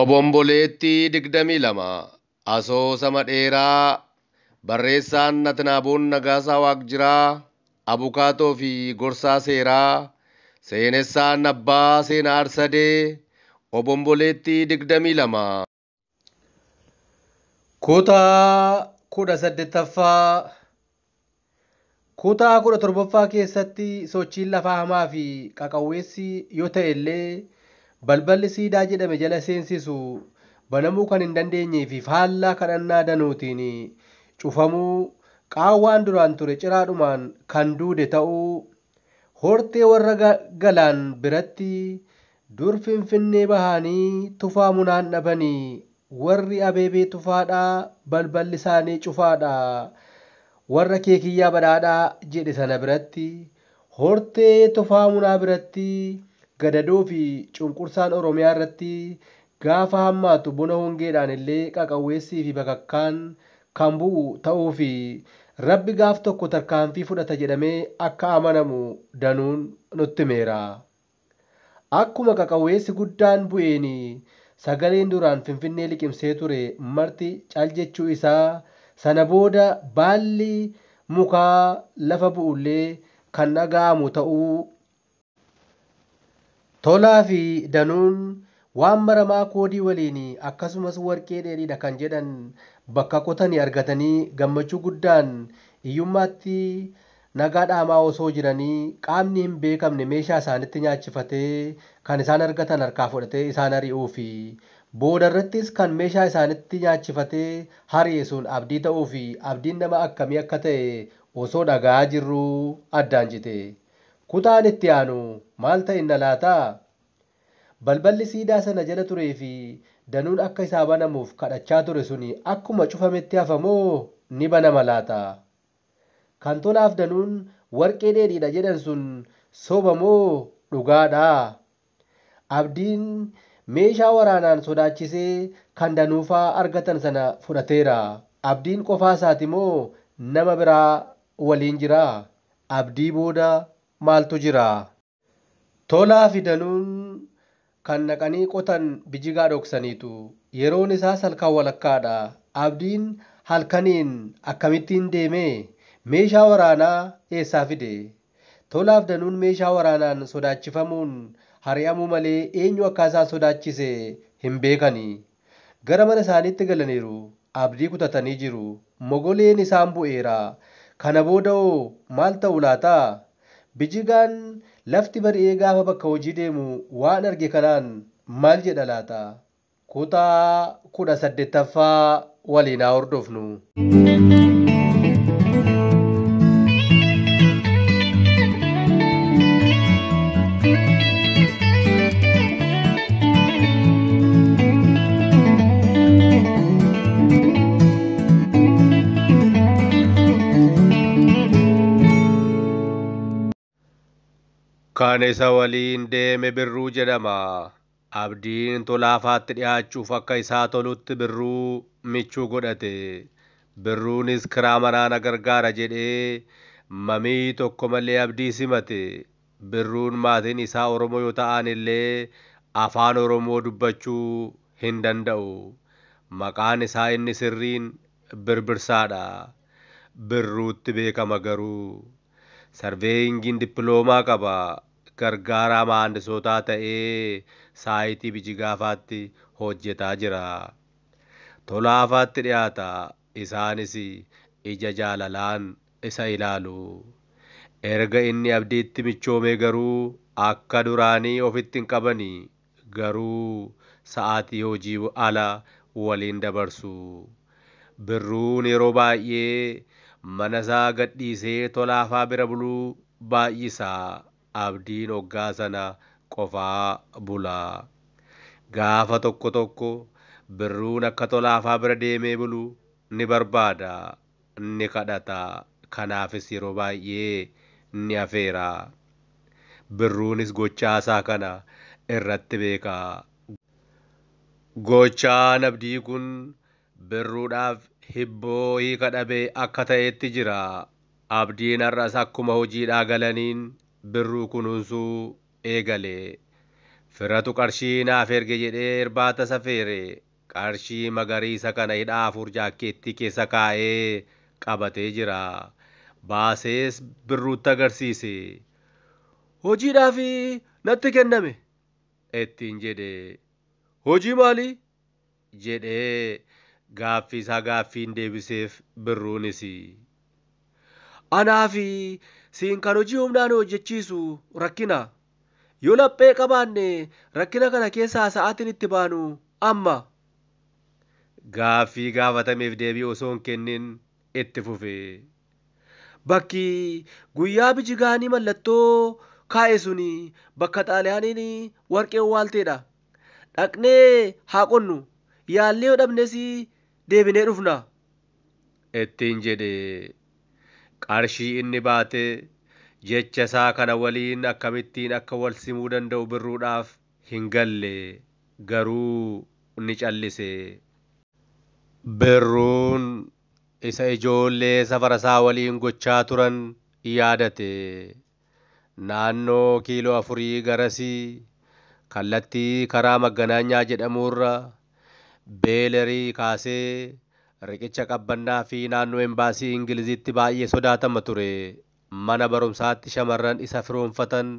Obomboleettii 22 Asoosama dheeraa barreessaan Atnaaboon Nagaasaa Waaqjiraa Abukaatoo fi Gorsaa Seeraa Seenessaan Abbaa Seenaa Arsadee Obomboleettii 22. Kutaa 18ffaa. Kutaa 17ffaa keessatti sochiin lafaa hamaa fi qaqawweessi yoo ta'e illee balballi siidaa jedhame jala seensisu banamuu kan hin dandeenyee fi faallaa kadhannaa danuutiin cufamuu, qaawwaan duraan ture ciraadhumaan kan duude ta'uu, hortee warra Galaan biratti dur Finfinnee bahanii Tufaa Munaan dhabanii warri Abeebee Tufaadhaa balballi isaanii cufaadha, warra Keekiyyaa Badhaadhaa jedhe sana biratti, hortee Tufaa Munaa biratti gadadoo fi cunqursaan Oromiyaa irratti gaafa hammaatu bona hongeedhaan illee qaqawweessii fi bakakkaan kan bu'u ta'uu fi Rabbi gaaf tokko tarkaanfii fudhata jedhamee akka amanamu danuun nutti himeera. Akkuma qaqawweessi guddaan bu'een sagaleen duraan Finfinnee liqimsee ture marti cal jechuu isaa, sana booda baalli mukaa lafa bu'ullee kan dhaga'amu ta'uu, Tolaa fi Danuun waan maramaa koodii waliin akkasumas warqee dheedhiidha kan jedhan bakka qotanii argatanii gammachuu guddaan hiyyummaatti nagaa dhaamaa osoo jiranii qaamni hin beekamne meeshaa isaanitti nyaachifatee kan isaan argatan harkaa fudhatee isaan ari'uu fi booda irrattis kan meeshaa isaanitti nyaachifatee hari'e sun Abdii ta'uu fi Abdiin nama akkamii akka ta'e osoo dhaga'aa jirruu addaan cite. Kutaan itti aanu maal ta'inna laata? Balballi siidaa sana jala turee fi Danuun akka isaa banamuuf kadhachaa ture suni akkuma cufametti hafa moo ni banama laata? Kan Tolaaf Danuun warqee dheedhiidha jedhan sun soba moo dhugaadha? Abdiin meeshaa waraanaan sodaachisee kan Danuufaa argatan sana fudhateera. Abdiin qofaa isaati moo nama biraa waliin jira? Abdii booda maaltu jira? Tolaa fi Danuun kan dhaqanii qotan bijigaa dhoksaniitu. Yeroon isaas halkan walakkaadha. Abdiin halkaniin akkamittiin deeme? Meeshaa waraanaa eessaa fide? Tolaaf Danuun meeshaa waraanaan sodaachifamuun hari'amuu malee eenyu akka isaan sodaachise hin beekani. Gara mana isaaniitti galaniiru. Abdii kutatanii jiru. Mogoleen isaan bu'eera. Kana booda hoo maal ta'u laata? Bijigaan lafti bari'ee gaafa bakka hojii deemu waan arge kanaan maal jedha laata? Kutaa 18ffaa waliin haa hordofnu. Kan isa waliin deeme Birruu jedhama. Abdiin Tolaafaatti dhiyaachuuf akka isaa tolutti Birruu michuu godhate. Birruunis kiraa manaa na gargaara jedhee mamii tokko malee Abdii simate. Birruun maatiin isaa Oromoo yoo ta'an illee afaan Oromoo dubbachuu hin danda'u. Maqaan isaa inni sirriin Birbirsaadha. Birruutti beekama garuu. Sarveeyingiin dippiloomaa qaba. Gargaaraa mahandisootaa ta'ee saayitii Bijigaafaatti hojjetaa jira. Tolaafaatti dhiyaata. Isaanis ija jaalalaan isa ilaalu. Erga inni Abdiitti michoomee garuu akka duraanii ofitti hin qabani. Garuu sa'aatii hojii ala waliin dabarsu. Birruun yeroo baay'ee mana isaa gadhiisee Tolaafaa bira buluu baay'isa. Abdiin hoggaa sana qofaa bula. Gaafa tokko tokko Birruun akka Tolaafaa bira deemee bulu ni barbaada, ni kadhata. Kanaafis yeroo baay'ee ni afeera. Birruunis gochaa isaa kana irratti beeka. Gochaan Abdii kun Birruudhaaf hibboo hiika dhabe akka ta'etti jira. Abdiin har'as akkuma hojiidhaa galaniin Birruu kunuunsuu eegale. Firatu qarshii naaf erge jedhee irbaata safeere. Qarshii magariisa kana hidhaa afur jaakkeettii keessa kaa'ee qabatee jira. Baasees Birruutti agarsiise. Hojiidhaaf natti kenname ittiin jedhe. Hojii maalii? Jedhee gaaffii isaa gaaffiin deebiseef Birruunis. Anaa fi siin kan hojii humnaan hojjechiisu rakkina. Yoo laphee qabaanne rakkina kana keessaa sa'aatiin itti baanu amma. Gaaffii gaafatameef deebii osoo hin kennin itti fufe. Bakki guyyaa bijigaanii mallattoo kaa'e suni bakka Xaaliyaaniin warqee owwaalteedha. Dhaqnee haa qonnu, yaallee yoo dhabnes deebinee dhufna. Ittiin jedhe. Qarshii inni baate jecha isaa kana waliin akkamittiin akka wal simuu danda'u Birruudhaaf hin galle, garuu ni callise. Birruun isa ijoollee safara isaa waliin gochaa turan yaadate. Naannoo kiiloo 4 garasii kallattii karaa Magganaanyaa jedhamurra Beelerii kaasee riqicha Qabbannaa fi naannoo Embaasii Ingilizitti baay'ee sodaatama ture. Mana barumsaatti shamarran isa firoonfatan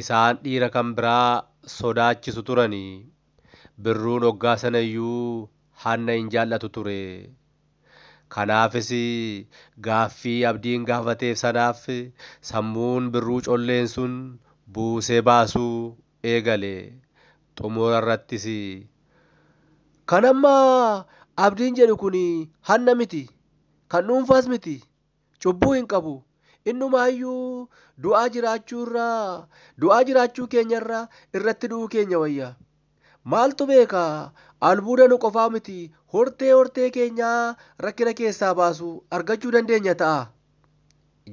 isaan dhiira kan biraa sodaachisu turani. Birruun hoggaa sanayyuu hanna hin jaallatu ture. Kanaafis gaaffii Abdiin gaafateef sanaaf sammuun Birruu colleen sun buusee baasuu eegale. Xumura irrattis kan amma Abdiin jedhu kun hanna miti, kan dhuunfaas miti, cubbuu hin qabu. Innumaayyuu du'aa jiraachuu keenyarra irratti du'uu keenya wayya. Maaltu beeka, albuuda nu qofaa miti, hortee hortee keenyaa rakkina keessaa baasu argachuu dandeenya ta'a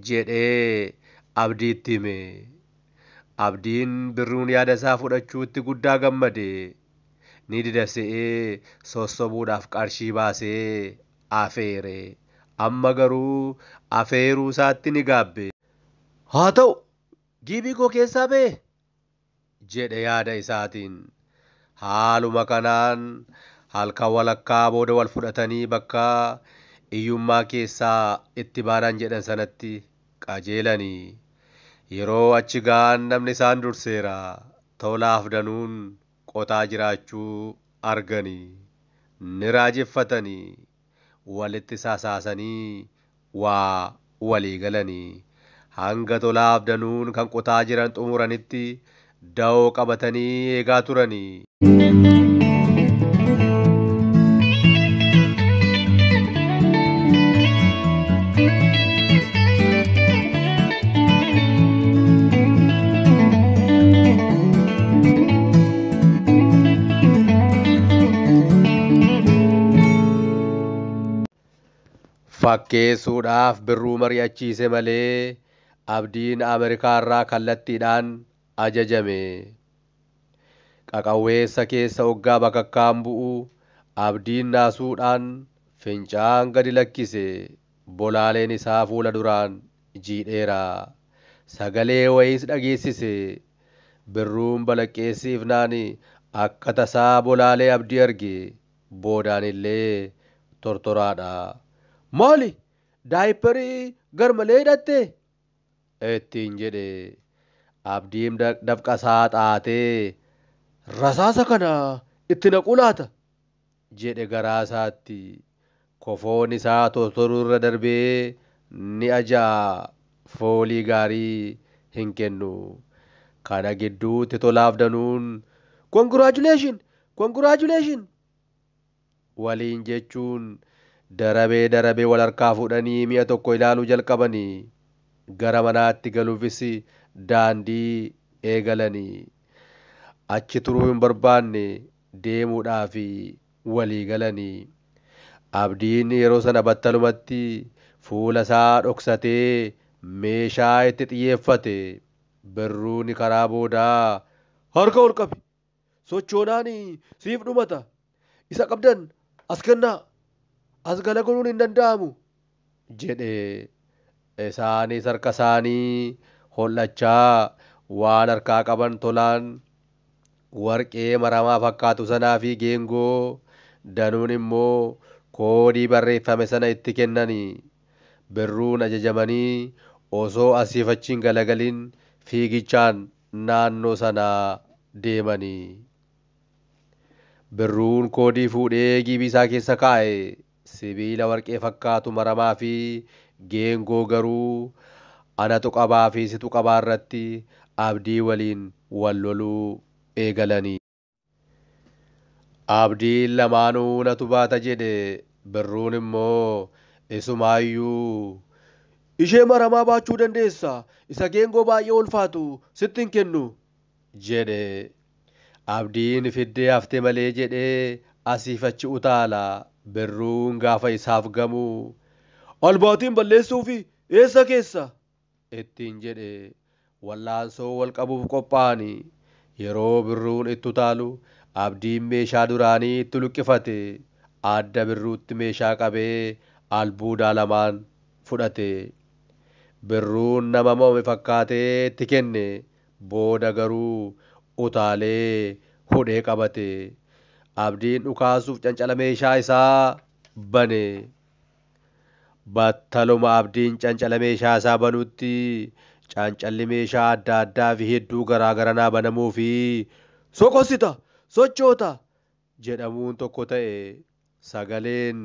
jedhee Abdiitti hime. Abdiin Birruun yaada isaa fudhachuutti guddaa gammade. Ni didasee sossobuudhaaf qarshii baasee afeere. Amma garuu afeeruu isaatti ni gaabbe. Haa ta'u, giibii koo keessaa ba'e jedhe yaada isaatiin. Haaluma kanaan halkan walakkaa booda wal fudhatanii bakka hiyyummaa keessaa itti baanan jedhan sanatti qajeelanii. Yeroo achi ga'an namni isaan durseera. Tolaaf Danuun qotaa jiraachuu arganii. Ni raajeffatanii. Walitti sasaasanii waa walii galanii. Hanga Tolaaf Danuun kan qotaa jiran xumuranitti da'oo qabatanii eegaa turanii. Fakkeessuudhaaf Birruu mari'achiise malee Abdiin Ameerikaarraa kallattiidhaan ajajame. Qaqawweessa keessa hoggaa bakakkaan bu'u Abdiin naasuudhaan fincaan gadi lakkise. Bolaaleen isaa fuula duraan jiidheera. Sagalee wayiis dhageessise. Birruun balaqqeessi ifnaan akka tasaa bolaalee Abdii arge. Boodaan illee tortoraadha. Maali? Daayipparii garmalee hidhatte? Ittiin jedhe. Abdiin dafqa isaa xaatee rasaasa kana itti naquu laata? Jedhe garaa isaatti. Kofoon isaa tortoruu irra darbee ni ajaa'a. Foolii gaarii hin kennu. Kana gidduutti Tolaaf Danuun Congratulation! Congratulation! Waliin jechuun darabee darabee wal harkaa fuudhanii mi'a tokko ilaaluu jalqabanii. Gara manaatti galuufis daandii eegalanii. Achi turuu hin barbaanne deemuudhaaf walii galanii. Abdiin yeroo sana battalumatti fuula isaa dhoksatee meeshaa itti xiyyeeffate. Birruun karaa boodaa harka ol qabi, sochoonaan siif dhumata, isa qabdan as kennaa, as galagaluun hin danda'amu jedhe. Isaanis harka isaanii hol'achaa waan harkaa qaban Tolaan Warqee maramaa fakkaatu sanaa fi geengoo, Danuun immoo koodii barreeffame sana itti kennani. Birruun ajajamanii osoo asiif achi hin galagalin fiigichaan naannoo sanaa deemani. Birruun koodii fuudhee giibii isaa keessa kaa'e. Sibiila warqee fakkaatu maramaa fi geengoo garuu anatu qabaa fi situ qabaa irratti Abdii waliin wal loluu eegalani. Abdiin lamaanuu natu baata jedhe. Birruun immoo isumaayyuu ishee maramaa baachuu dandeessa, isa geengoo baay'ee ulfaatu sitti hin kennu jedhe. Abdiin fiddee hafte malee jedhee asiif achi utaala. Birruun gaafa isaaf gamu albaatiin balleessuufi eessa keessa ittiin jedhe. Wallaansoo wal qabuuf qophaa'ani. Yeroo Birruun itti utaalu Abdiin meeshaa duraanii itti luqqifate. Adda Birruutti meeshaa qabee albuudaa lamaan fudhate. Birruun nama mo'ame fakkaatee itti kenne. Booda garuu utaalee hudhee qabate. Abdiin dhukaasuuf cancala meeshaa isaa bane. Battaluma Abdiin cancala meeshaa isaa banutti cancalli meeshaa adda addaa fi hedduu garaa garanaa banamuu fi soqosita, sochoota jedhamuun tokko ta'e. Sagaleen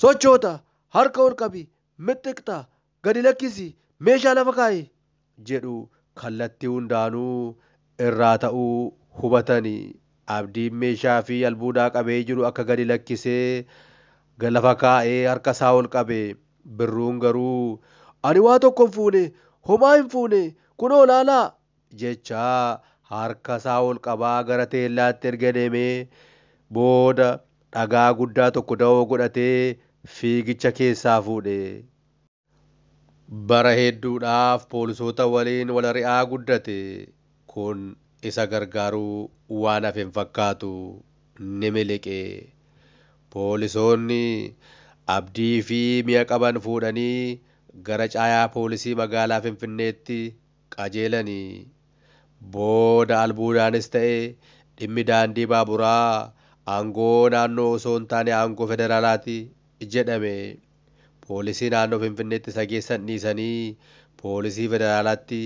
sochoota, harka ol qabi, mixxiqxa, gadi lakkisi, meeshaa lafa kaa'i jedhu kallattii hundaanuu irraa ta'uu hubatani. Abdiin meeshaa fi albuudaa qabee jiru akka gadi lakkisee lafa kaa'ee harka isaa ol qabe. Birruun garuu ani waa tokko hin fuune, homaa hin fuune, kunoo laalaa jechaa harka isaa ol qabaa gara teellaatti erga deemee booda dhagaa guddaa tokko da'oo godhatee fiigicha keessaa fuudhe. Bara hedduudhaaf poolisoota waliin wal ari'aa guddate. Kun isa gargaaruu waan hafe hin fakkaatu. Ni miliqe. Poolisoonni Abdii fi mi'a qaban fuudhanii gara caayaa poolisii magaalaa Finfinneetti qajeelani. Booda albuudaanis ta'e dhimmi daandii baaburaa aangoo naannoo osoo hin taane aangoo federaalaati jedhame. Poolisii naannoo Finfinneetti isa geessan dhiisanii poolisii federaalaatti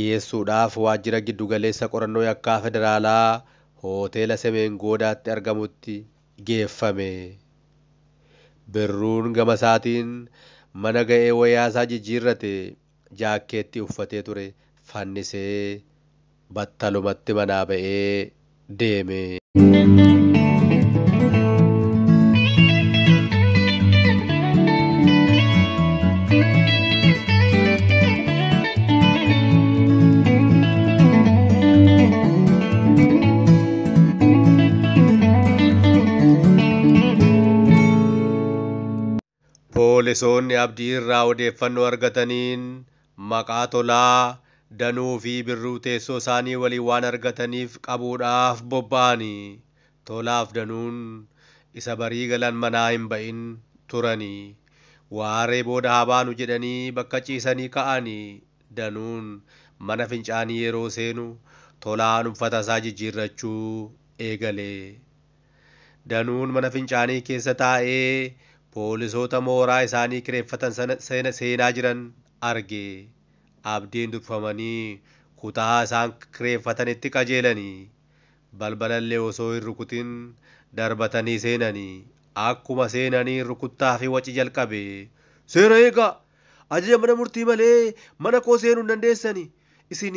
geessuudhaaf waajjira giddugaleessa qorannoo yakkaa federaalaa hoteela Semeen Goodaatti argamutti geeffame. Birruun gama isaatiin mana ga'ee wayyaa isaa jijjiirrate, jaakkeetti uffatee ture fannisee battalumatti manaa ba'ee deeme. Poolisoonni Abdii irraa odeeffannoo argataniin maqaa Tolaa, Danuu fi Birruu teessoo isaanii waliin waan argataniif qabuudhaaf bobba'ani. Tolaaf Danuun isa barii galan manaa hin ba'in turani. Waaree booda haa baanu jedhanii bakka ciisanii ka'ani. Danuun mana fincaanii yeroo seenu Tolaan uffata isaa jijjiirrachuu eegale. Danuun mana fincaanii keessa taa'ee poolisoota mooraa isaanii kireeffatan sana seenaa jiran arge. Abdiin durfamanii kutaa isaan kireeffatanitti qajeelanii. Balbalallee osoo hin rukutin darbatanii seenanii. Akkuma seenanii rukuttaa fi waci jalqabe. Seera eegaa! Ajaja mana murtii malee mana koo seenuu hin dandeessani. Isin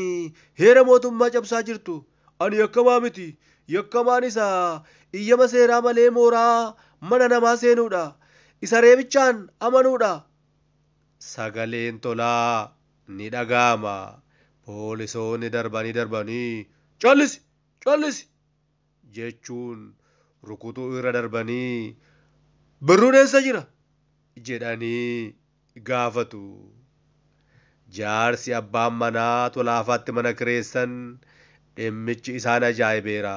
heera mootummaa cabsaa jirtu. Ani yakkamaa miti. Yakkamaan isa iyyama seeraa malee mooraa mana namaa seenuudha. Isa reebichaan amanuudha. Sagaleen Tolaa ni dhaga'ama. Poolisoonni darbanii darbanii callisi callisi jechuun rukutuu irra darbanii Birruun eessa jira jedhanii gaafatu. Jaarsi abbaan manaa Tolaafaatti mana kireessan dhimmichi isaan ajaa'ibeera.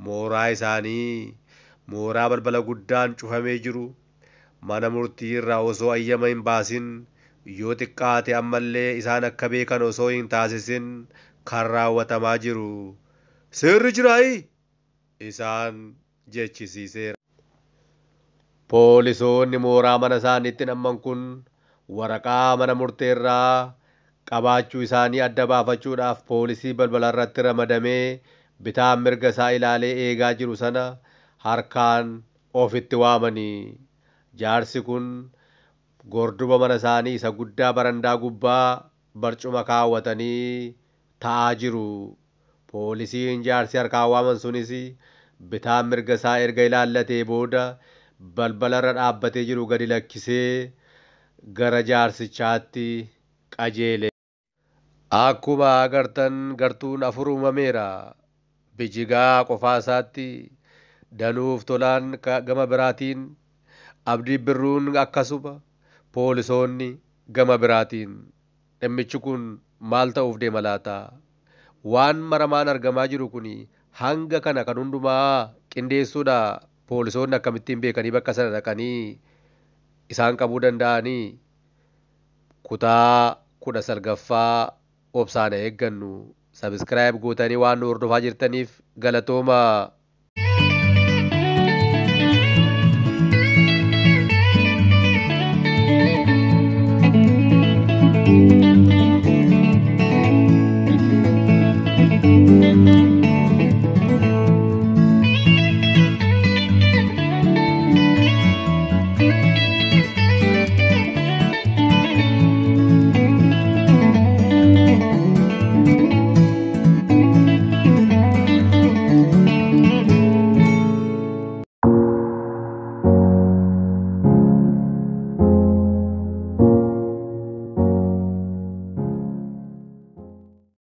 Mooraa isaanii mooraa balbala guddaan cufamee jiru mana murtii irraa osoo ayyama hin baasin yoo xiqqaate ammallee isaan akka beekan osoo hin taasisin kan raawwatamaa jiru. Seerri jiraayi isaan jechisiiseera. Poolisoonni mooraa mana isaaniitti namman kun waraqaa mana murteerraa qabaachuu isaanii adda baafachuudhaaf poolisii balbala irratti ramadamee bitaan mirga isaa ilaalee eegaa jiru sana harkaan ofitti waamanii. Jaarsi kun gorduba mana isaanii isa guddaa barandaa gubbaa barcuma kaawwatanii taa'aa jiru. Poolisiin jaarsi harkaan waaman sunis bitaan mirga isaa erga ilaallatee booda balbala irra dhaabbatee jiru gadi lakkisee gara jaarsichaatti qajeele. Akkuma agartan gartuun afur uumameera. Bijigaa qofaa isaatti, Danuuf Tolaan gama biraatiin, Abdii Birruun akkasuma, poolisoonni gama biraatiin. Dhimmichi kun maal ta'uuf deema laata? Waan maramaan argamaa jiru kun hanga kana kan hundumaa qindeessuudha. Poolisoonni akkamittiin beekanii bakka sana dhaqanii isaan qabuu danda'anii? Kutaa 19ffaa obsaan eeggannu. Sabiskiraayib gootanii waan nu hordofaa jirtaniif galatoomaa.